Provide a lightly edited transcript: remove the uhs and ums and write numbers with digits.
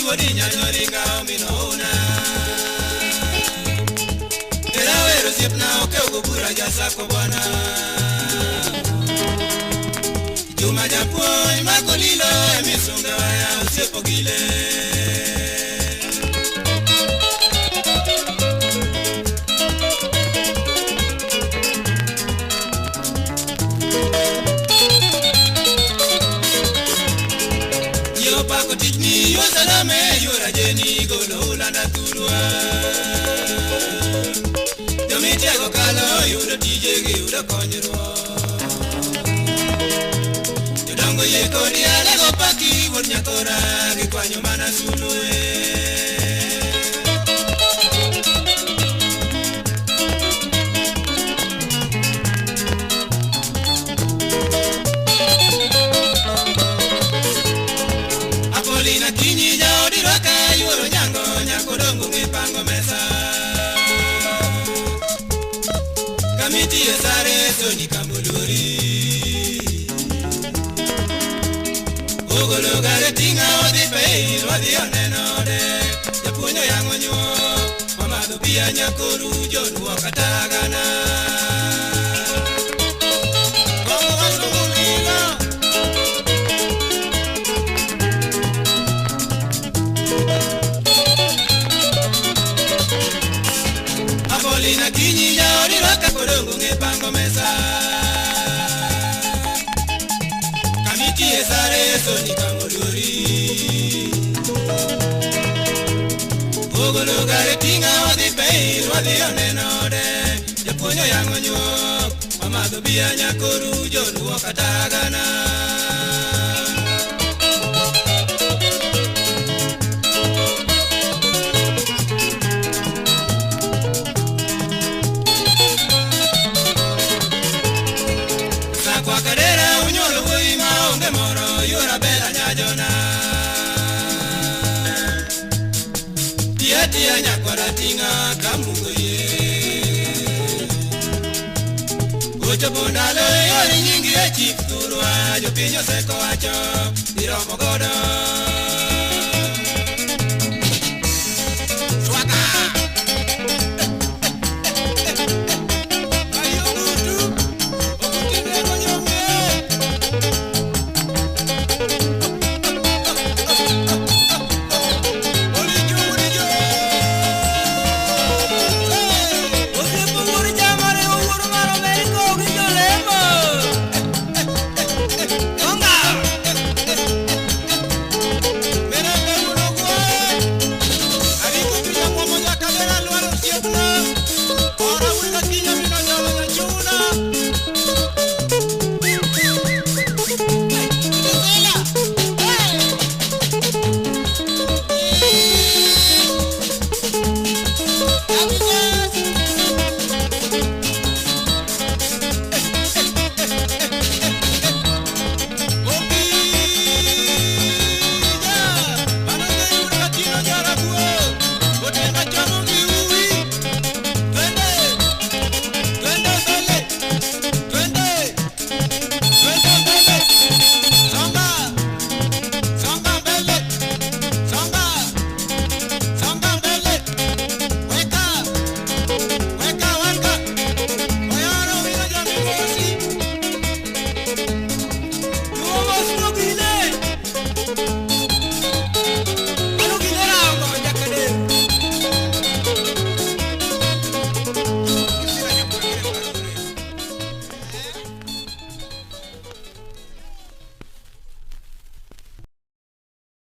wodi nyanyoringa omino una. Erawero osiepna okew bura jasako bwana. Juma japuonj makolilo emisunga waya osiepo gile. Yo pako tijni yo salame yo rajeni golo ulanda thurwa. Jomitiego kalo yudo tijegi yudo konyruok. Jodongo yie kodi alego paki wuod nyakora gikwanyo mana sulwe. Apolina kinyi jaodi rwaka yuoro nyango nyakodongo mipango mesa. Kamiti e sare soni kambolori. Ogolo gare tinga odhi peir wadhi onenode. Japuonj oyang'o nyuok wamadho bia nyakoru joduok atagana. Kong'o wasungu nigo. Apolina kinyi jaodi rwaka kodongo ng'e pango mesa. Kamiti e sare soni kamolori. Ogolo gare tinga wadhi peir wadhi onenode. Japuonj oyang'o nyuok wamadho bia nyakoru joduok atagana. Sakwa kadera unyuolo wuoyi maonge moro yuora bela nyajona. Tiya tiya nyakwara tinga kamungo yie. Ochopo ndalo ior nyingi e chief thurwa jopiny osekowacho iromo godo.